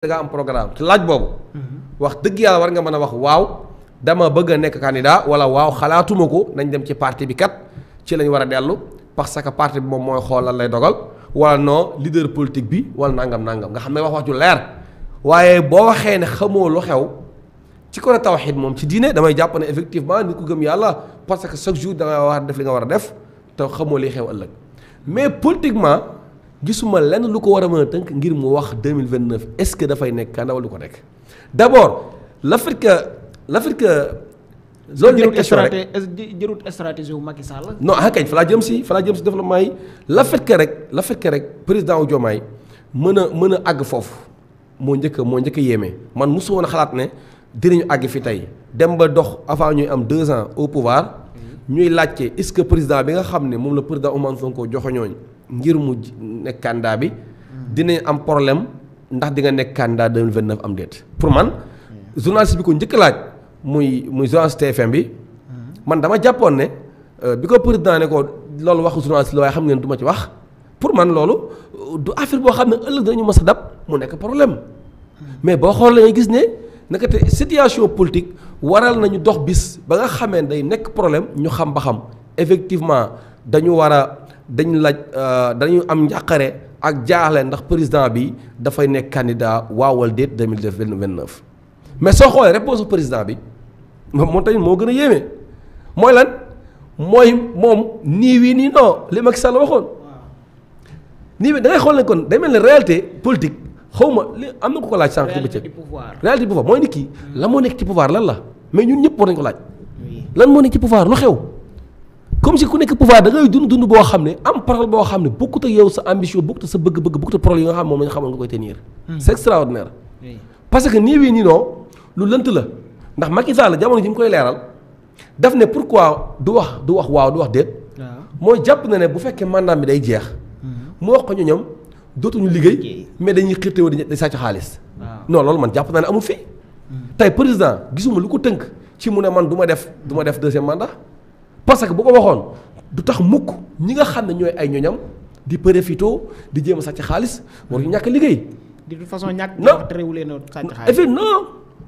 da nga am programme te laaj boobu. wax dëgg yàlla war nga mën a wax waaw dama bëgg a nekk candidat wala waaw xalaatuma ko nañ dem ci parti bi kat ci lañ war a dellu parce que parti bi moom mooy xool lan lay dogal wala non leader politique bi wala nangam nga xam ne wax ju leer waaye boo waxee ne xamoo lu xew ci côté tawxiid moom ci diine damay jàpp ne effectivement nit ku gëm yàlla parce que chaque jour da nga war a def li nga war a def te xamoo li xew ëllëg mais politiquement. gisuma lenn lu ko war a mën a tënk ngir mu wax 2029 est-ce que dafay nekk candidat wala du ko nekk d'abord le fait que loolu nekk question rek jërut stratégie wu Macky Sall. non ah kañ fa laa jëm si développement yi le fait que rek président wu Diomaye mën a àgg foofu moo njëkk a yéeme man mosu woon a xalaat ne dinañu àgg fi tey dem ba dox avant ñuy am 2 ans au pouvoir ñuy laajte est-ce que président bi nga xam ne moom la président Ousmane Sonko joxoñooñ ngir mu nekk candidat bi dinañ am problème ndax di nga nekk candidat 2029 am déet pour man journaliste bi ko njëkk laaj muy journaliste TFM bi man dama jàppoon ne bi ko président ne ko loolu waxu journaliste la waaye xam ngeen du ma ci wax pour man loolu du affaire boo xam ne ëllëg dañu mës a dab mu nekk problème mais boo xoolee nga gis ne naka te situation politique waral nañu dox bis ba nga xamee day nekk problème ñu xam ba xam effectivement dañu am njàqare ak jaaxle ndax président bi dafay nekk candidat waawal déet 2029 mais soo xoolee réponse président bi moom tamit moo gën a yéeme mooy lan mooy moom nii wii nii non li Macky Sall waxoon nii wii da ngay xool ne kon day mel ne réalité politique xaw ma li am na ko laaj sànq ci bëccëg réalité du pouvoir mooy nit ki la moo nekk ci pouvoir lan la mais ñun ñëpp war nañu ko laaj lan moo nekk ci pouvoir lu xew comme si ku nekk pouvoir da ngay dund boo xam ne am parole boo xam ne bokkut ak yow sa ambition bokkut ak sa bëgg-bëgg bokkut ak parole yi nga xam moom la ñu xamoon nga koy tenir c'est extraordinaire parce que nii wii nii non lu lënt la ndax Macky Sall jamono ji mu koy leeral daf ne pourquoi du wax waaw du wax déet mooy jàpp na ne bu fekkee mandat bi day jeex mu wax ko ñu ñoom dootuñu liggéey mais dañuy xirtéwoo di sàcc xaalis non loolu man jàpp naa ne amul fii tey président gisuma lu ko tënk ci mu ne man du ma def deuxième mandat parce que bu ko waxoon du tax mukk ñi nga xam ne ñooy ay ñoñam di profito di jéem a sàcc xaalis war ñu ñàkk liggéey. de toute façon ñàkk terewul leen sàcc xaalis effet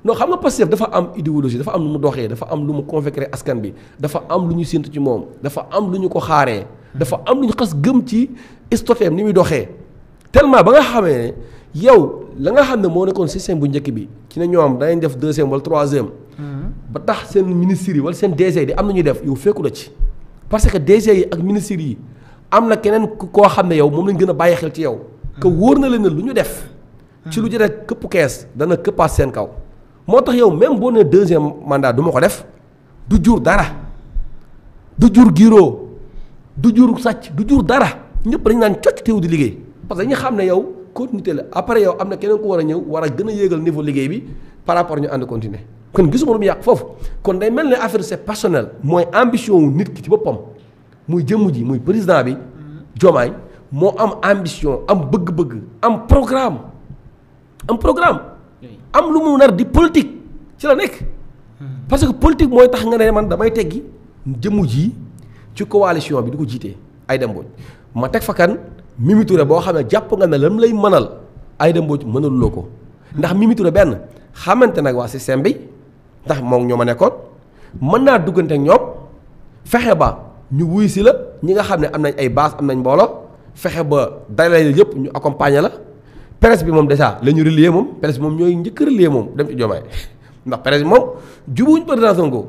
non xam nga Pastef dafa am idéologie dafa am lu mu doxee dafa am lu mu convaincre askan bi dafa am lu ñu séntu ci moom dafa am lu ñu ko xaaree dafa am lu ñu xas gëm ci stotéem ni muy doxee tellement ba nga xamee ne yow la nga xam ne moo nekkoon système bu njëkk bi ci ne ñoom danañ def deuxième wala troisième ba tax seen ministres yi wala seen DG di am na ñuy def yow fekku la ci parce que DG yi ak ministres yi am na keneen koo xam ne yow moom lañ gën a bàyyi xel ci yow que wóor na leen ne lu ñu def ci lu jëlee këpp kees dana këppaat seen kaw moo tax yow même boo nee deuxième mandat du ma ko def du jur dara du jur giro du jur sàcc du jur dara ñëpp dañu naan cocc teew di liggéey parce que dañu xam ne yow continuité la après yow am na keneen ku war a ñëw war a gën a yéegal niveau liggéey bi par rapport ñu ànd continuer kon gisuma lu mu yàq foofu kon day mel ne affaire c'est personnel mooy ambition wu nit ki ci boppam muy jëmm ji muy président bi Diomaye moo am ambition am bëgg-bëgg am programme am lu mu nar di politique ci la nekk parce que politique mooy tax nga ne man damay teggi jëmm ji ci coalition bi di ko jiitee Aïda Mbodj ma teg fa kan Mimi Touré boo xam ne jàpp nga ne lam lay mënal Aïda Mbodj mënaluloo ko ndax Mimi Touré benn xamante nag waa système bi ndax moom ñoo ma nekkoon mën naa duggante ak ñoom fexe ba ñu wuy si la ñi nga xam ne am nañ ay base am nañ mbooloo fexe ba dalay yëpp ñu accompagner la presse bi moom déjà la ñu relier moom presse bi moom ñooy njëkk relier moom dem ci Diomaye ndax presse bi moom jubuwuñu président Sonko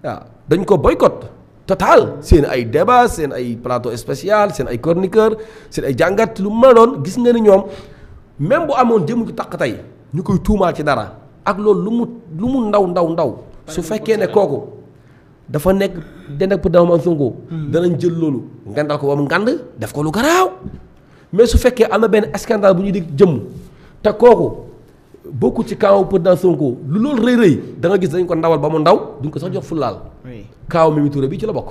waaw dañ ko boycott total seen ay débat seen ay plateau spécial seen ay chroniqueur seen ay jàngat lu ma doon gis nga ni ñoom même bu amoon jëm ci taq tey ñu koy tuumaal ci dara ak loolu lu mu ndaw su fekkee ne kooku dafa nekk den ak président Ousmane Sonko danañ jël loolu ngandal ko ba mu ngand def ko lu garaaw mais su fekkee am na benn scandale bu ñuy dig jëmm te kooku bokku ci kaawu président Sonko lu loolu rëy da nga gis dañ ko ndawal ba mu ndaw duñ ko sax jox fulaal kaaw Mimi Touré bi ci la bokk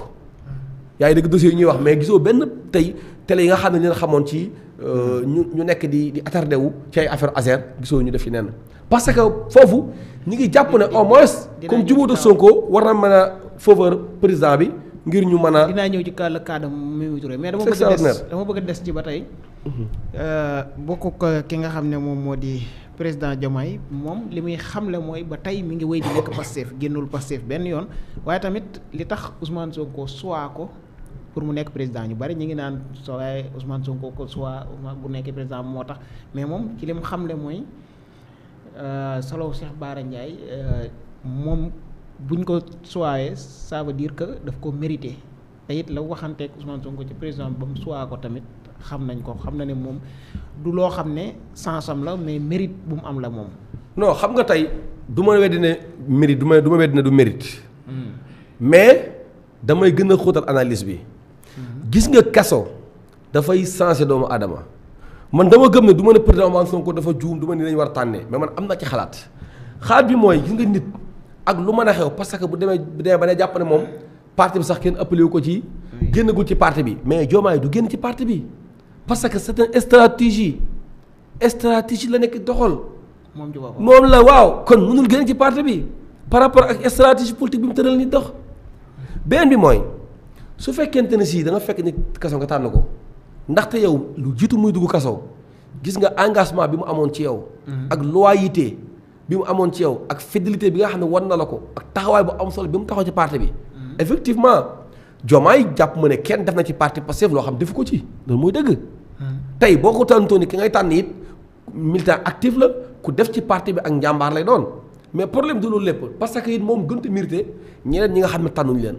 yaa ngi dégg dossier yi ñuy wax mais gisoo benn tey télé yi nga xam ne leen xamoon ci ñu nekk di attardé wu ci ay affaire Azer gisoo ñu def ci nenn parce que foofu ñi ngi jàpp ne au moins comme jubóotu Sonko war na mën a faveur président bi ngir ñu mën a. dinaa ñëw ci le cas de Mimi Touré mais dama bëgg a des ci ba tey bokk ko ki nga xam ne moom moo di président Diomaye moom li muy xamle mooy ba tey mi ngi wéy di nekk Pastef génnul Pastef benn yoon waaye tamit li tax Ousmane Sonko soit ko pour mu nekk président ñu bari ñu ngi naan soo waaye Ousmane Sonko ko soit bu nekkee président moo tax mais moom ci li mu xamle mooy solo Cheikh Bara Ndiaye moom buñ ko soyee ça veut dire que daf ko mérité te it la waxanteeg Ousmane Sonko ci président ba mu soit ko tamit xam nañ ko xam na ne moom du loo xam ne sansam la mais mérite bu mu am la moom. non xam nga tey du ma weddi ne mérite du ma weddi ne du mérite. mais damay gën a xóotal analyse bi. gis nga kaso dafay changé doomu aadama man dama gëm ne du ma ne président Ousmane Sonko dafa juum du ma ni lañ war a tànnee mais man am na ci xalaat bi mooy gis nga nit ak lu mën a xew parce que bu demee ba ne jàpp ne moom parti bi sax kenn ëppale wu ko ci. génnagul ci parti bi mais Diomaye du génn ci parti bi. parce que c'est une stratégie la nekk doxal. moom la waaw kon mënul génn ci parti bi par rapport ak stratégie politique bi mu tëral ni dox. beneen bi mooy su fekkente ne si da nga fekk ni kaso nga tànn ko ndaxte yow lu jiitu muy dugg kaso gis nga engagement bi mu amoon ci yow. ak loyauté bi mu amoon ci yow ak fidélité bi nga xam ne wan na la ko ak taxawaay bu am solo bi mu taxaw ci parti bi. effectivement Diomaye jàpp ma ne kenn def na ci parti Pastef loo xam defu ko ci loolu mooy dëgg. tey boo ko tànnatoo ni ki ngay tànn it militant actif la ku def ci parti bi ak njàmbaar lay doon mais problème du loolu lépp parce que it moom gën a mérité ñeneen ñi nga xam ne tànnuñ leen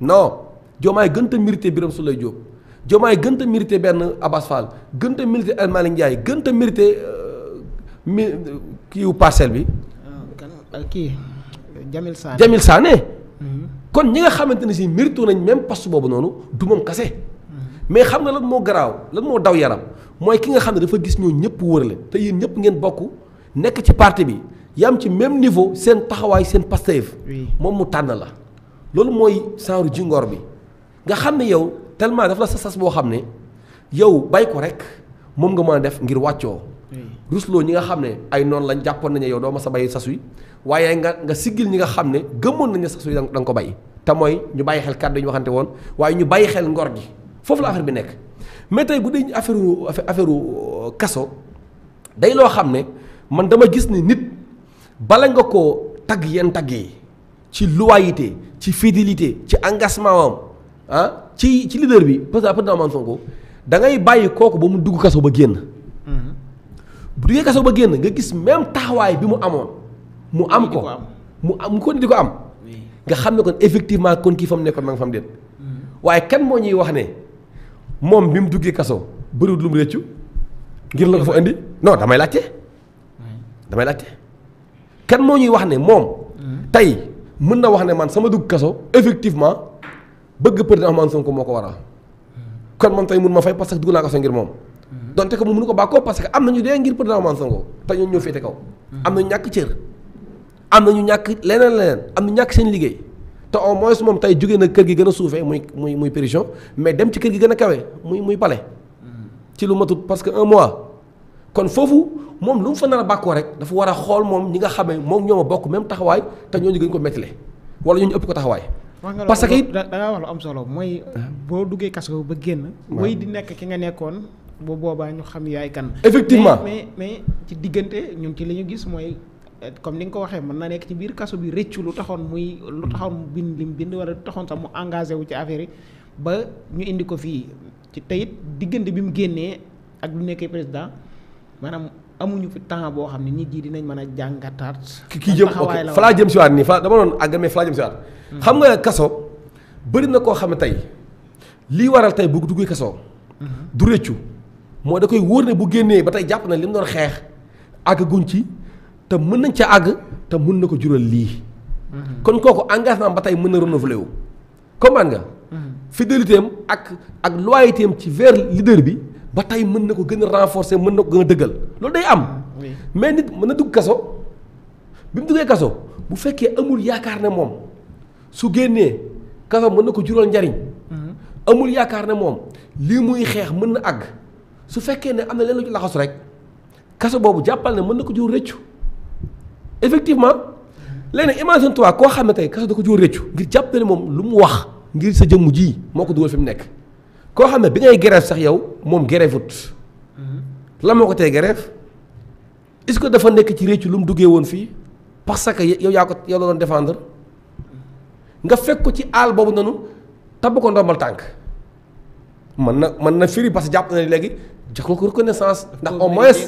non Diomaye gën a mérité Birame Souleye Diop Diomaye gën a mérité benn Abass Fall gën a mérité El Malick Ndiaye gën a mérité kii wu parcelle bi. kii Jamil Sané Jamil Sané. kon ñi nga xamante ne si mérité nañ même poste boobu noonu du moom kase. mais xam nga lan moo garaaw lan moo daw yaram mooy ki nga xam ne dafa gis ñoo ñëpp wërale te yéen ñëpp ngeen bokk nekk ci parti bi yam ci même niveau seen taxawaay seen Pastef moom mu tànn la loolu mooy genre jingoor bi nga xam ne yow tellement daf la sa sas boo xam ne yow bay ko rek moom nga mën a def ngir wàccoo rusloo ñi nga xam ne ay noonu lañ jàppoon nañu yow doo ma sa bay sas wi waaye nga siggil ñi nga xam ne gëmmoon nañ ne sas wi da nga ko bay te mooy ñu bàyyi xel kàddu ñu waxante woon waaye ñu bàyyi xel ngor gi foofu la affaire bi nekk mais tey bu dee affaire kaso day loo xam ne man dama gis ni nit bala nga koo tagg yenn tagg yi ci loyauté ci fidélité ci engagement am ci leader bi parce que président Ousmane Sonko da ngay bàyyi kooku ba mu dugg kaso ba génn. bu duggee kaso ba génn nga gis même taxawaay bi mu amoon. mu am ko mu ko di ko am. nga xam ne kon effectivement kon kii fa mu nekkoon ma nga fa mu déet. waaye kan moo ñuy wax ne. moom bi mu duggee kaso bëriwul lu mu rëccu ngir la ko fa indi non damay laajte kan moo ñuy wax ne moom tey mën na wax ne man sama dugg kaso effectivement bëgg président Ousmane Sonko moo ko waral kon man tey mun ma fay parce que dugg naa kaso ngir moom donte que mu mënu ko bàkkoo parce que am na ñu dee ngir président Ousmane Sonko te ñoo ñëw féete kaw am na ñu ñàkk cër am na ñu ñàkk leneen am na ñàkk seen liggéey te au moins moom tey jógee na kër gi gën a suufee muy prison mais dem ci kër gi gën a kawe muy palais ci lu matut parce que un mois kon foofu moom lu mu fa nar a bàkkoo rek dafa war a xool moom ñi nga xamee moom ñoo ma bokk même taxawaay te ñooñu gën ko mettile wala ñooñu ëpp ko taxawaay. parce que da ngaa wax lu am solo mooy boo duggee kaso ba génn. mooy di nekk ki nga nekkoon bu boobaa ñu xam yaay kan. effectivement mais ci diggante ñun ci li ñu gis mooy. comme ni nga ko waxee mën na nekk ci biir kaso bi rëccu lu taxoon mu bind wala lu taxoon sax mu engagé wu ci affaire yi ba ñu indi ko fii ci teyit diggante bi mu génnee ak lu nekkee président maanaam amuñu fi temps boo xam ne nit yi dinañ mën a jàngataat. kii jëm ok fa laa jëm si waat nii fa dama doon àgg mais fa laa jëm si waat. xam nga kaso bëri na koo xam ne tey lii waral tey bu duggee kaso. du rëccu moo da koy wóor ne bu génnee ba tey jàpp na li mu doon xeex àgg guñ ci. te mën nañ ca àgg te mën na ko jural lii. kon kooku engagement ba tey mën na renouveler wu. comprendre nga. fidélité am ak loyauté am ci vers leader bi ba tey mën na ko gën a renforcer mën na ko gën a dëggal loolu day am. mais nit mën na dugg kaso bi mu duggee kaso bu fekkee amul yaakaar ne moom su génnee kaso mën na ko jural njariñ. amul yaakaar ne moom lii muy xeex mën na àgg su fekkee ne am na leen lu ci laxasu rek kaso boobu jàppal ne mën na ko jur rëccu. effectivement léegi imagine toi koo xam ne tey kaso da ko jóor réccu ngir jàpp ne moom lu mu wax ngir sa jëmm ji moo ko dugal fi mu nekk koo xam ne bi ngay grève sax yow moom grève ut la moo ko tey grève est-ce que dafa nekk ci réccu lu mu duggee woon fii parce que yow yaa ko yow la doon défendre nga fekk ko ci àll boobu noonu tabb ko ndombal tànk mën na firi parce que jàpp na léegi jox nga ko reconnaissance ndax au moins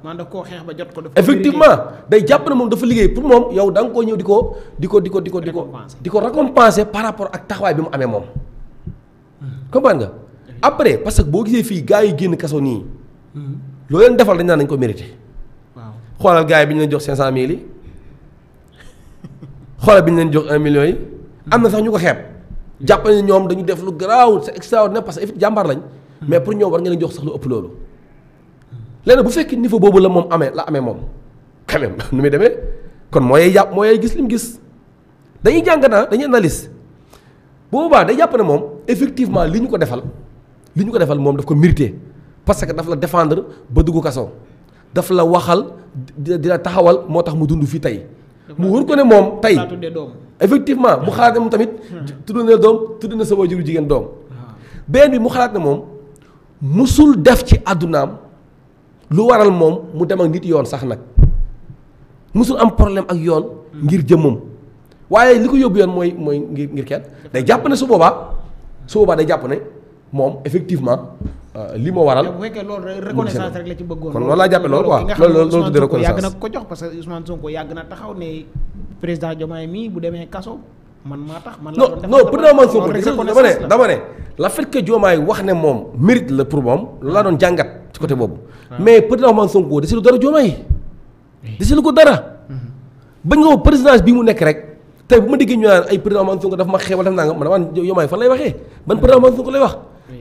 man da koo xeex ba jot ko dafa effectivement day jàpp ne moom dafa liggéey pour moom yow da nga koo ñëw di ko récompenser par rapport ak taxawaay bi mu amee moom comprendre nga après parce que boo gisee fii gars yi génn kaso nii loo leen defal dañ naan nañ ko mérité xoolal gars yi bi ñu leen jox 500000 yi xoolal bi ñu leen jox 1 million yi am na sax ñu ko xeeb jàpp ne ñoom dañu def lu garaaw c'est extraordinaire parce que jàmbaar lañ mais pour ñoom war nga leen jox sax lu ëpp loolu léegi bu fekkee niveau boobu la moom amee moom quand même nu muy demee kon mooy jàpp mooy gis li mu gis dañuy jàngat dañuy analyse boobaa day jàpp ne moom effectivement li ñu ko defal moom daf ko mérité parce que daf la défendre ba dugg kaso daf la waxal di la taxawal moo tax mu dund fii tey mu wër ko ne moom tey effectivement mu xalaat ne moom tamit tudd na doom tudd na sa waajuru jigéen doom benn bi mu xalaat ne moom musul def ci àddunaam lu waral moom mu dem ak nit yoon sax nag musul am problème ak yoon ngir jëmmam waaye li ko yóbbu yoon mooy ngir kenn day jàpp ne su boobaa day jàpp ne moom effectivement li moo waral. bu fekkee loolu reconnaissance rek la ci bëggoon. kon loolu laa jàppee loolu quoi loolu tuddee reconnaissance yàgg na ko jox parce que Ousmane Sonko yàgg na taxaw ne président Diomaye mii bu demee kaso man maa tax. man la doon defal non président Ousmane Sonko dama ne la fait que Diomaye wax ne moom mérite la pour moom loolu laa doon jàngat ci côté boobu. mais président Ousmane Sonko desilu dara Diomaye desilu ko dara. bañ nga ko présidence bi mu nekk rek tey bu ma déggee ñu naan ay président Ousmane Sonko dafa ma xeebal def naa nga man damaa Diomaye fan lay waxee ban président Ousmane Sonko lay wax.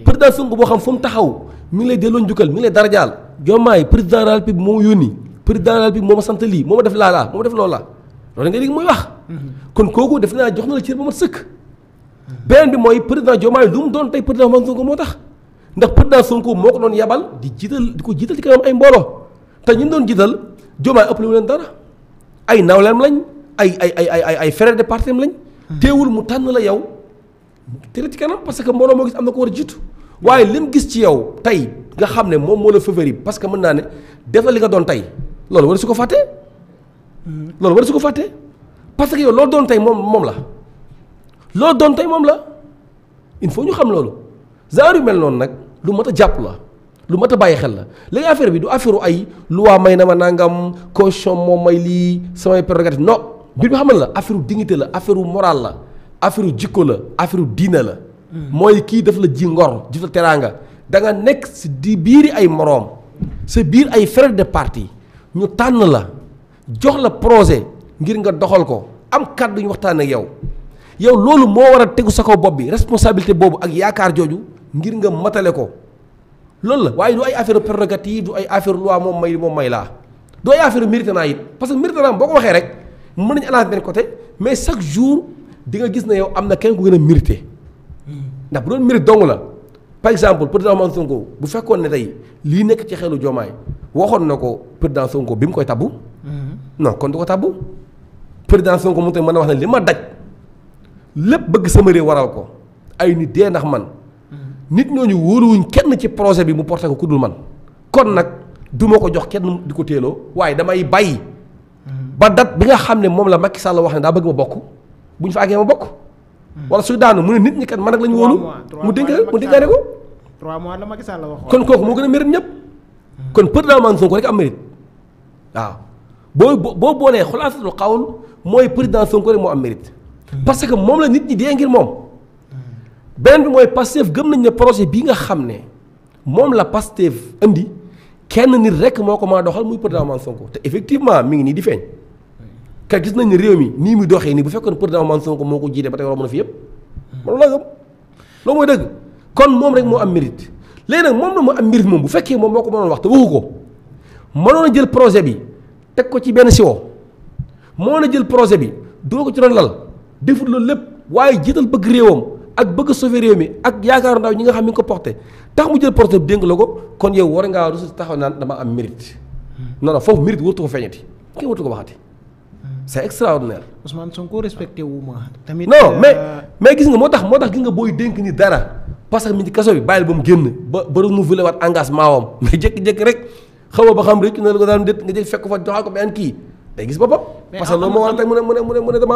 président Sonko boo xam fu mu taxaw mi ngi lay delloo njukkal mi ngi lay darajaal Diomaye président de la République moo ma yónni président de la République moo ma sant lii moo ma def laa moo ma def loolu la loolu nga dégg muy wax. kon kooku def naa jox na la cër ba mat sëkk. beneen bi mooy président Diomaye lu mu doon tey président Ousmane Sonko moo tax ndax président Sonko moo ko doon yabal di ko jiital ci kanam ay mbooloo te ñu doon jiital Diomaye ëpp lu leen dara ay nawleem lañ ay frères de parti lañ. teewul mu tànn la yow te la ci kanam parce que mbooloo moo gis am na ko war a jiitu waaye lim gis ci yow tey nga xam ne moom moo la favori parce que mën naa ne def la li nga doon tey loolu war su ko fàtte. loolu war su ko fàtte parce que yow loolu doon tey moom la loolu doon tey moom la il faut ñu xam loolu genre yu mel noonu nag lu mat a jàpp la lu mat a bàyyi xel la léegi affaire bi du affaire ay loi may na ma nangam caution moom may lii samay prérogative non mbir bi xamal la affaire dignité la affaire morale la affaire jikko la affaire diina la. mooy kii daf la ji ngor ji la teraanga da nga nekk si di biiri ay moroom sa biir ay frères de parti ñu tànn la jox la projet ngir nga doxal ko am kàddu ñu waxtaan ak yow loolu moo war a tegu sa kaw bopp bi responsabilité boobu ak yaakaar jooju ngir nga matale ko loolu la waaye du ay affaire prérogative du ay affaire loi moom may laa du ay affaire mérite naa it parce que mérite naa boo ko waxee rek mën nañu alaat benn côté mais chaque jour di nga gis ne yow am na kenn ku gën a mérité ndax bu doon mérite dong la par exemple président Ousmane Sonko bu fekkoon ne tey lii nekk ci xelu Diomaye waxoon na ko président Sonko bi mu koy tabbu. non kon du ko tabbu président Sonko mu tamit mën a wax ne li ma daj lépp bëgg sama réew waral ko ay nit dee ndax man nit ñooñu wóoruwuñ kenn ci projet bi mu porté ko ku dul man kon nag du ma ko jox kenn di ko téeloo waaye damay bàyyi ba date bi nga xam ne moom la Macky Sall wax ne daa bëgg ma bokk bu ñu fa àggee ma bokk. wala suy daanu mu ne nit ñi kat man ak la ñu wóolu mu dénkaane ko 3 mois la Macky Sall la waxoon kon kooku moo gën a mérite ñëpp kon président Ousmane Sonko rek am mérite waaw boo boolee xulaasatul xawl mooy président Sonko rek moo am mérite parce que moom la nit ñi dee ngir moom beneen bi mooy Pastef gëm nañ ne projet bii nga xam ne moom la Pastef indi kenn nit rek moo ko maa doxal muy président Ousmane Sonko te effectivement mi ngi nii di feeñ ka gis nañ ne réew mi nii muy doxee nii bu fekkoon président Ousmane Sonko moo ko jiite ba tey war a mën a fi yëpp man la gëm loolu mooy dëgg kon moom rek moo am mérite léegi nag moom la moo am mérite moom bu fekkee moom moo ko mënoon wax te waxu ko mënoon a jël projet bi teg ko ci benn siwo mënoon a jël projet bi doo ko ci doon lal defut loolu lépp waaye jiital bëgg réewam ak bëgg sauver réew mi ak yaakaaru ndaw ñi nga xam mi ngi ko porté tax mu jël projet bi dénk la ko kon yow war ngaa rus taxaw naan dama am mérite non non foofu mérite wartu ko feeñati kenn wartu ko waxati c'est extraordinaire. Ousmane Sonko respecté wu ma tamit. non mais gis nga moo tax gis nga booy dénk ni dara parce que mi ci kaso bi bàyyil ba mu génn ba renouveler waat engagement wam mais jékki-jékki rek xaw ba xam rek ne la ko daan déet nga jël fekk fa joxal ko benn kii day gis boppam. parce que loolu moo war a teg mu ne dama